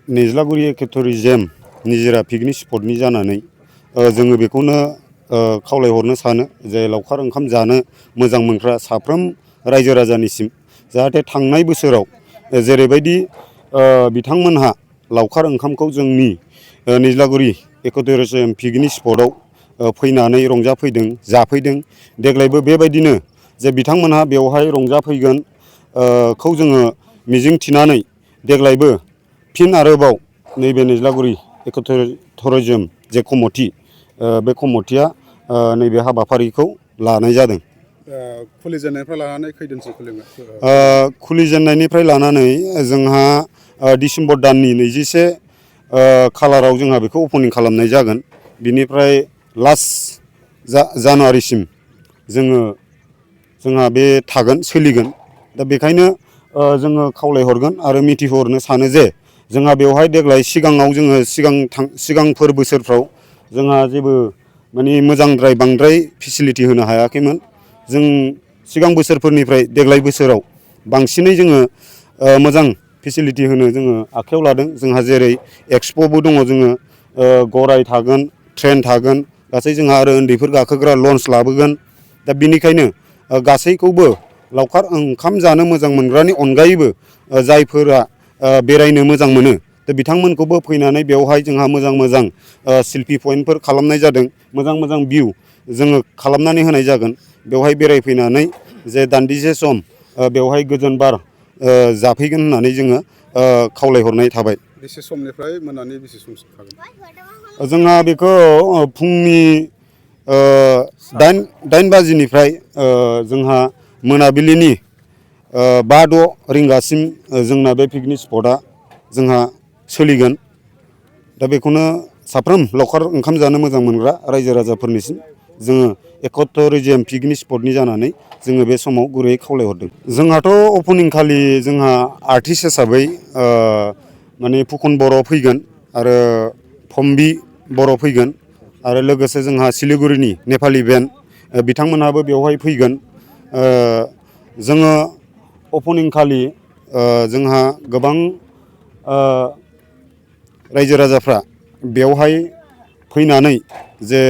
निज्लागुरि इको टुरिजम निजोरा पिकनिक स्पटनि जानानै जोङो बेखौनो खावलायहरनो सानो जे लावखार ओंखाम जानो मोजां मोनग्रा साफ्रोम रायजो राजानिसिम जाहाथे थांनाय बोसोराव जेरैबायदि बिथांमोनहा लावखार ओंखामखौ जोंनि निज्लागुरि इको टुरिजम पिकनिक स्पटआव फैनानै रंजाफैदों जाफैदों देग्लायबो बेबायदिनो जे बिथांमोनहा बेवहाय रंजाफैगोन खौ जोङो मिजिं थिनानै देग्लायबो फिन आरोबाव नैबे निज्लागुरि इको टुरिजम जे कमिटि बे कमिटिया नैबे हाबाफारिखौ लानाय जादों। खुलिजेननायनिफ्राय लानानै खैदिनसो खुलिगोन? खुलिजेननायनिफ्राय लानानै जोंहा डिसेम्बर दाननि 21 खालाराव जोंहा बेखौ अपेनिं खालामनाय जागोन। बिनिफ्राय लास्ट जानुवारिसिम जोंहा बे थागोन सोलिगोन। दा बेखायनो जोङो खावलायहरगोन आरो मिथिहरनो सानो जे जोंहा बेवहाय देग्लाय सिगाङाव जोङो सिगांफोर बोसोरफ्राव जोंहा जेबो माने मोजांद्राय बांद्राय फेसिलिटि होनो हायाखैमोन। जों सिगां बोसोरफोरनिफ्राय देग्लाय बोसोराव बांसिनै जोङो मोजां फेसिलिटि होनो जोङो आखायाव लादों। जोंहा जेरै एक्सप'बो दङ, जोङो गराय थागोन, ट्रेन थागोन, गासै जोंहा आरो उन्दैफोर गाखोग्रा लन्च लाबोगोन। दा बिनिखायनो गासैखौबो लावखार ओंखाम जानो मोजां मोनग्रानि अनगायैबो जायफोरा बेरायनो मोजां मोनो दा बिथांमोनखौबो फैनानै बेवहाय जोंहा मोजां मोजां सेल्फि पइन्टफोर खालामनाय जादों। मोजां मोजां भिउ जोङो खालामनानै होनाय जागोन। बेवहाय बेरायफैनानै जे दान्दिसे सम बेवहाय गोजोन बार जाफैगोन होननानै जोङो खावलायहरनाय थाबाय। बेसे समनिफ्राय मोनानि बेसे समसिम थागोन? जोंहा बेखौ फुंनि 8 बाजिनिफ्राय जोंहा मोनाबिलिनि 5-6 रिंगासिम जोंना बे पिकनिक स्पटआ जोंहा सोलिगोन। दा बेखौनो साफ्रोम लावखार ओंखाम जानो मोजां मोनग्रा रायजो राजाफोरनिसिम जोङो इको टुरिजम पिकनिक स्पटनि जानानै जोङो बे समाव गुरैयै खावलायहरदों। जोंहाथ' अपेनिं खालि जोंहा आर्टिस्ट हिसाबै माने फुकन बर' फैगोन आरो फम्बि बर' फैगोन आरो लोगोसे जोंहा सिलिगुरिनि नेपालि बेन्ड बिथांमोनहाबो बेवहाय फैगोन। जोङो अपेनिं खालि जोंहा गोबां रायजो राजाफ्रा बेवहाय फैनानै जे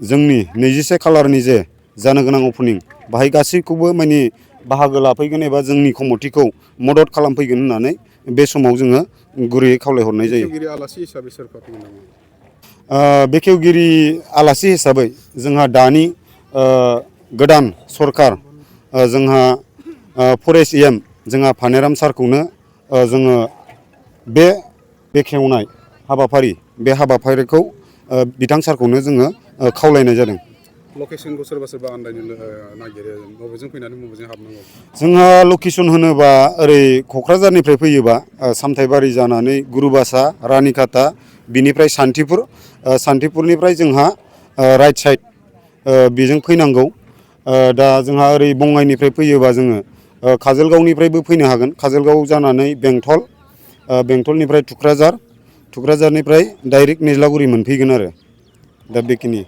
जोंनि 21 खालारनि जे जानो गोनां अपेनिं बाहाय गासैखौबो माने बाहागो लाफैगोन एबा जोंनि कमिटिखौ मदद खालामफैगोन होननानै बे समाव जोङो गुरैयै खावलायहरनाय जायो। बेखेवगिरि आलासि हिसाबै सोरबा फैगोन नामा? बेखेवगिरि आलासि हिसाबै जोंहा दानि गोदान सरखार जोंहा फरेस्ट EM जोंहा फानेराम सारखौनो जोङो बे बेखेवनाय हाबाफारि बे हाबाफारिखौ बिथां सारखौनो जोङो खावलायनाय जादों। लकेसनखौ सोरबा सोरबा आन्दायनो नागिरो, बबेजों फैनानै बबेजों हाबनांगौ? जोंहा लकेसन होनोबा ओरै क'क्राझारनिफ्राय फैयोबा सामथाइबारि जानानै गुरुबासा रानिखाता बिनिफ्राय सान्थिपुरनिफ्राय जोंहा राइट साइड बेजों फैनांगौ। दा जोंहा ओरै बङाइनिफ्राय फैयोबा जोङो काजलगावनिफ्रायबो फैनो हागोन। काजलगाव जानानै बेंटलनिफ्राय थुक्राझारनिफ्राय डाइरेक्ट निज्लागुरि मोनफैगोन आरो दा बेखिनि।